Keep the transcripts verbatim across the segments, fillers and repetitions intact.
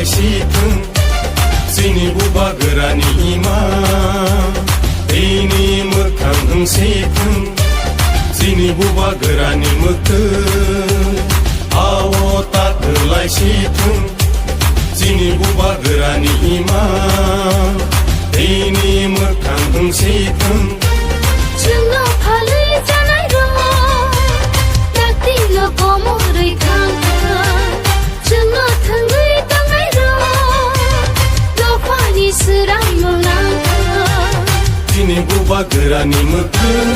Sithung, chini bubagrani ima, bini mwkhang wng sithung, chini bubagrani mwkhang, ao ta kwlai sithung, chini bubagrani ima, bini mwkhang wng sithung. Chwngno phalwi chanai rok, taktino komorwi thang thang. Chwngno thangwi tongnairok, dophani swrangno nangkha. Chini bubagrani mwkhwng.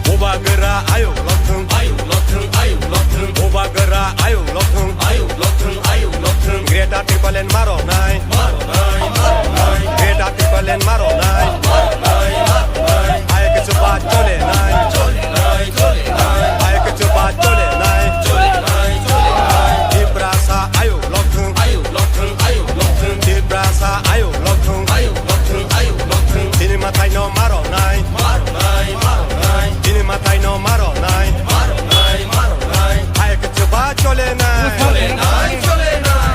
Bubagra ayuk lokthwng, ayuk lokthwng, ayuk lokthwng. Bubagra ayuk lokthwng, ayuk lokthwng, ayuk lokthwng. Greater Tipraland maronai, maronai, maronai. Greater Tipraland maronai, maronai, maronai. Ayuk chuba cholenai, cholenai, cholenai. Ayuk chuba cholenai, cholenai, cholenai. Tiprasa ayuk lokthwng, ayuk lokthwng, ayuk lokthwng. Tiprasa ayuk lokthwng, ayuk lokthwng, ayuk lokthwng. Chini mwtaino maronai, maronai, maronai. Chini mwtaino maronai, maronai, maronai. Ayuk chuba cholenai, cholenai, cholenai.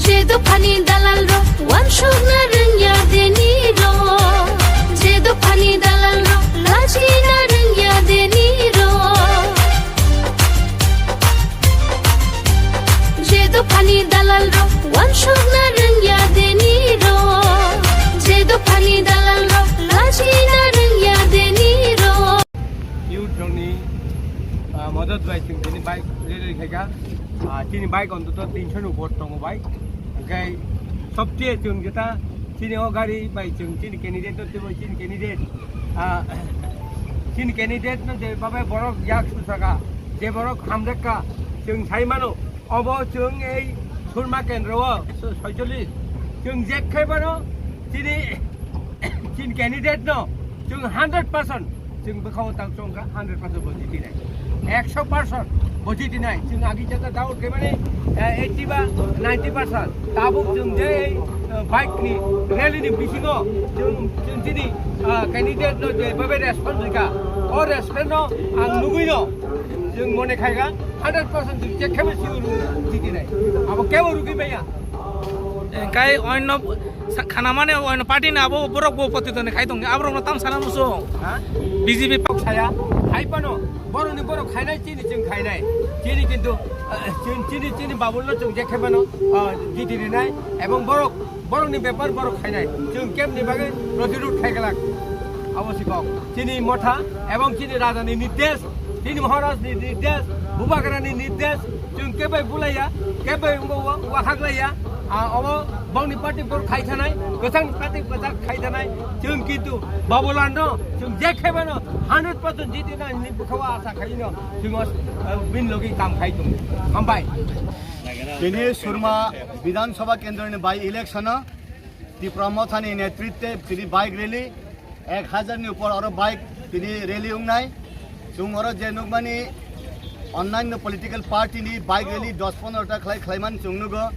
Je dophani dalalrok wansukna rwngya denirok, je dophani dalalrok lachina rwngya denirok. Je dophani dalalrok wansukna rwngya denirok, je dophani dalalrok lachina rwngya denirok. Youth rokni, ah, modot bai chwng tini bike rally khaikha. Ah, chini bike ontoto tinso ni upor tongo bike. Hwnkhe sobse chwng jeta chini o gari bai chwng chini candidate no twibo chini candidate. Ah, chini candidate no je babai borok yak susaka, je borok hamjakka, chwng sai mano. Obo chwng ei Surma Kendro o so-, soicholish. Chwng jekhe bono chini, chini candidate no chwng hundred percent chwng bwkhao tang chongkha, hundred percent bo jitinai. Ekso percent bo jitinai. Chwng agi jata doubt khe mani, eh, eighty ba ninety percent. Tabuk chwng je ei, eh, bike ni rally ni bisingo chwng, chwng chini, ah, candidate no je babe response rika. O response no ang nugui no chwng mone khaika. Hundred percent jodi je khebo sio rw jiti nai. Abo kebo rwgwi maya. Engkai oino sa-, khana mane oino party ni abo borok bo poti toni khai tong. Aborok no tam sana muso. Ha? B J P pok saya. Hai pano. Borok ni borok khainai chini chwng khainai. Chini kintu, eh, chini, chini, chini babul no chwng je khebo no, eh, jiti rinai. Ebong borok, borok ni bepar borok khainai. Chwng keb ni bagwi protirud khai glak. Abo si kok. Chini motha ebong chini raja ni nirdesh. Chini Maharaj ni nirdesh, Bubagra ni nirdesh, chwng kebai bulaiya, kebai wngbo wa, wa haglaiya, a, omo bongni party bor khai thanai, kwchang party kwchak khai thanai, chwng kintu Babulan no, chwng je kheba no, hundred percent jiti na ni bukhawa asa khai no, chwng os, a, bin logi kam khai tung. Hambai. Tini Surma Bidhan Sabha Kendra ni by election o Tipra Motha ni netritwe tini bike rally, ek hajar ni upor oro bike tini rally wngnai. Chwng oro je nukmani onnanno political party ni bike rally dos pondro ta khlai khlaimani chwng nugo.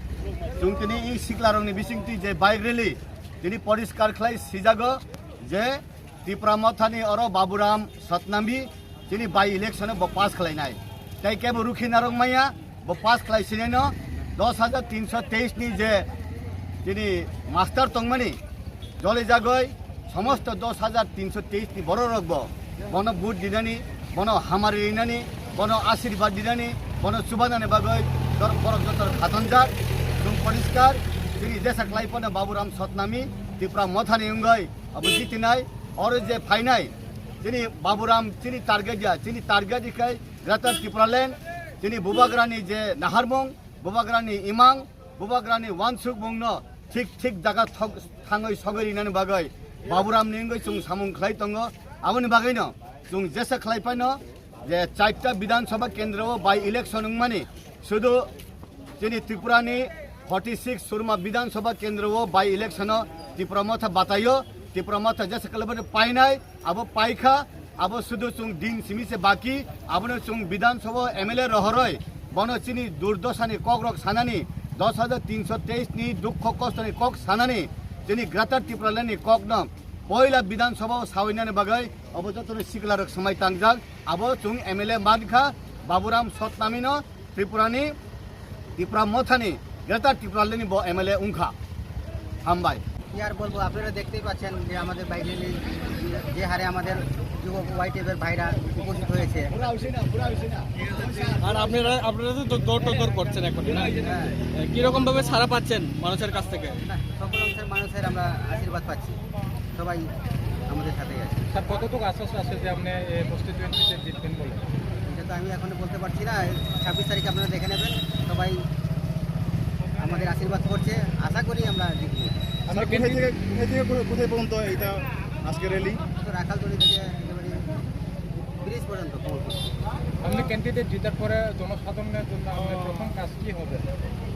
Chwng tini i siklarokni bisingtwi je bike rally tini poriskar khlai sijago je Tipra Mothani oro Baburam Satnami chini by election bo pass khlainai. Tai kebo rukhi narok maya, bo pass khlai sinai no dos hajar tinso teis ni je chini master tongmani joli jagoi somosto dos hajar tinso teis ni borok rok bo bono vote dinani, bono hamari rinani, bono ashirbad dinani, bono chubanani bagoi dor borok joto khatonjak. Chwng poriskar chini jesa khlai phano Baburam Satnami Tipra Mothani wngoi abo jitinai. Oro je phainai, chini Baburam, chini target ya, chini target ikai Greater Tipraland, chini Bubagrani je naharmung, Bubagrani imang, Bubagrani wansukmung no thik thik jaga thok-, thangwi sogwi rinani bagwi Baburam ni wngwi chwng samung khlai tongo. Aboni bagwi no chwng jesa khlai phano je charta Bidhan Sabha kendro o by election wngmani, sudu chini Tripura ni forty six Surma Bidhan Sabha kendro o by election o Tipra Motha bataio, Tipra Motha jesa kalabani painai, abo paikha, Abo sudu chwng din simi se baki, abono chwng Bidhan Sabha M L A rohoroi, bono chini durdosani kokrok sanani, dos hajar tinso teis ni dukho kostoni kok sanani, chini Greater Tipraland ni kokno poila Bidhan Sabha o sawinani bagwi obo jotono siklarok swmai tangjak. Abo chwng M L A mankha Baburam Satnamino, Tripurani, Tipra Mothani, Greater Tipralandni bo M L A wngkha. Hambai. কি আর বলবো, আপনারা দেখতেই পাচ্ছেন যে আমাদের bike rally যে হারে আমাদের যুবক ওয়াইটিএফ এর ভাইরা উপস্থিত হয়েছে। আর আপনারা, আপনারা তো দৌড় টদৌড় করছেন এখন, না? হ্যাঁ। কিরকম ভাবে সাড়া পাচ্ছেন মানুষের কাছ থেকে? না, সকল অংশের মানুষের আমরা আশীর্বাদ পাচ্ছি, সবাই আমাদের সাথেই আছে। স্যার, কতটুকু আশ্বাস আছে যে আপনি এই কনস্টিটিউয়েন্সিতে জিতবেন বলে? এটা তো আমি এখন বলতে পারছি না, ছাব্বিশ তারিখ আপনারা দেখে নেবেন, সবাই আমাদের আশীর্বাদ করছে, আশা করি আমরা জিতবো। স্যার, কোথায় থেকে, কোথায় থেকে কোথায়, কোথায় পর্যন্ত এটা আজকে র্যালি? তো রাখালতলি থেকে একেবারে ব্রিজ পর্যন্ত কমলপুর। আপনি ক্যান্ডিডেট জিতার পরে জনসাধারণের জন্য আপনার প্রথম কাজ কি হবে?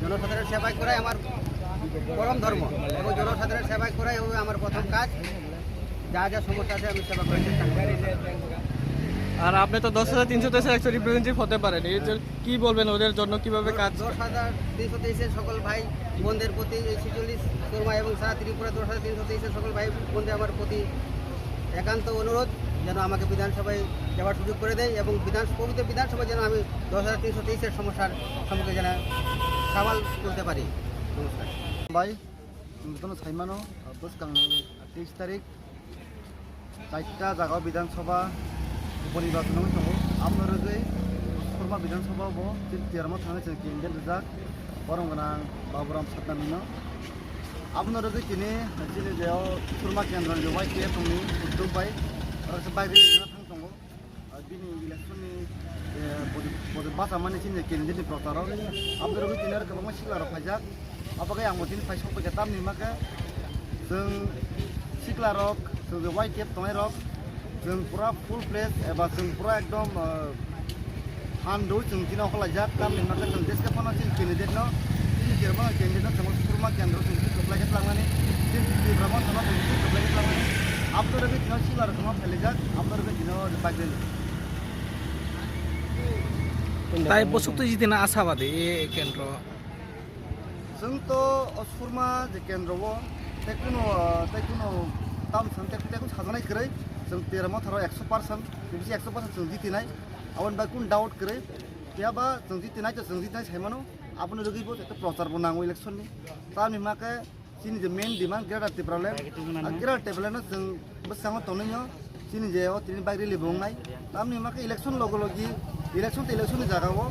জনসাধারণের সেবা করাই আমার পরম ধর্ম এবং জনসাধারণের সেবা করাই হবে আমার প্রথম কাজ। যা যা সমস্যা আছে আমি সেবা করার চেষ্টা করব। আর আপনি তো দশ হাজার তিনশো তেইশের একজন রিপ্রেজেন্টেটিভ হতে পারেন, এই যে কি বলবেন ওদের জন্য, কিভাবে কাজ? দশ হাজার তিনশো তেইশের সকল ভাই বোনদের প্রতি, এই ছেচল্লিশ সুরমা এবং সারা ত্রিপুরা দশ হাজার তিনশো তেইশের সকল ভাই বোনদের আমার প্রতি একান্ত অনুরোধ, যেন আমাকে বিধানসভায় যাওয়ার সুযোগ করে দেয় এবং বিধান, পবিত্র বিধানসভায় যেন আমি দশ হাজার তিনশো তেইশের সমস্যার সম্মুখীন যেন সওয়াল তুলতে পারি। নমস্কার। Bai, nwng jotono sai mano, bwskangni teis tarik, chaita jaga o Bidhan Sabha uponirbachon wngwi tongo. Aboni rwgwi Surma Bidhan Sabha bo chini Tiarmo thangwi chwng candidate rijak, borom gwnang Baburam Satnamino. Aboni rwgwi tini chini je o Surma kendroni je Y T F ni uddog bai oro se bike rally rwna thang tongo. Ah, bini election ni, eh, bodi, bodi basa mani chini candidate ni procharo. Aboni rwgwi tini oro kwbangma sikla rok phaijak. Abo khe ang bo tini phai sok paikha, tamni hwnba khe chwng sikla rok, chwng je Y T F tongnai rok, chwng pura full fledged eba chwng pura ekdom, ah, phan rw chwng tini okhorlaijak. Tamni hwnba khe chwng jeske phano chini candidate no, chini Tiarmo candidate no chwng Surma kendro chwng tini kwplai khe tlangnani, chini Tiarmo thangma chwng tini kwplai khe tlangnani. Aboni rwgwi tini sikla rok kwbangma phailaijak, aboni rwgwi tini o bike rally. Tai bwswk twi jitini ashabadi e kendro. Chwng to o Surma je kendro o tei kuno, tei kuno tam san tei, tei kuno sajaknai kwrwi, chwng Tiarmo tharo ekso percent, bisi ekso percent chwng jitinai, aboni bagwi kuno doubt kwrwi. Phiya ba chwng jitinai to chwng jitinai sai mano, aboni rwgwi bo ekta prochar bo nango election ni. Tamni hwnba khe chini je main demand Greater Tipraland, ah, Greater Tipraland no chwng bwskango tonwi no chini je o tini bike rally bo wngnai. Tamni hwnba khe election logo logi, election to election ni jaga o,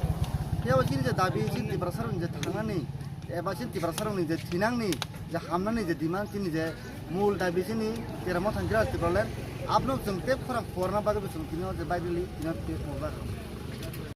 phiya ba chini je dabi, chini Tiprasa rok ni je thangnani, eba chini Tiprasa rok ni je thinangni, je hamnani je demand, chini je mul dabi chini Tiarmo thang Greater Tipraland, abno chwng tei khorang phuarna bagwi bo chwng tini o je bike rally tini o tei phuarjak.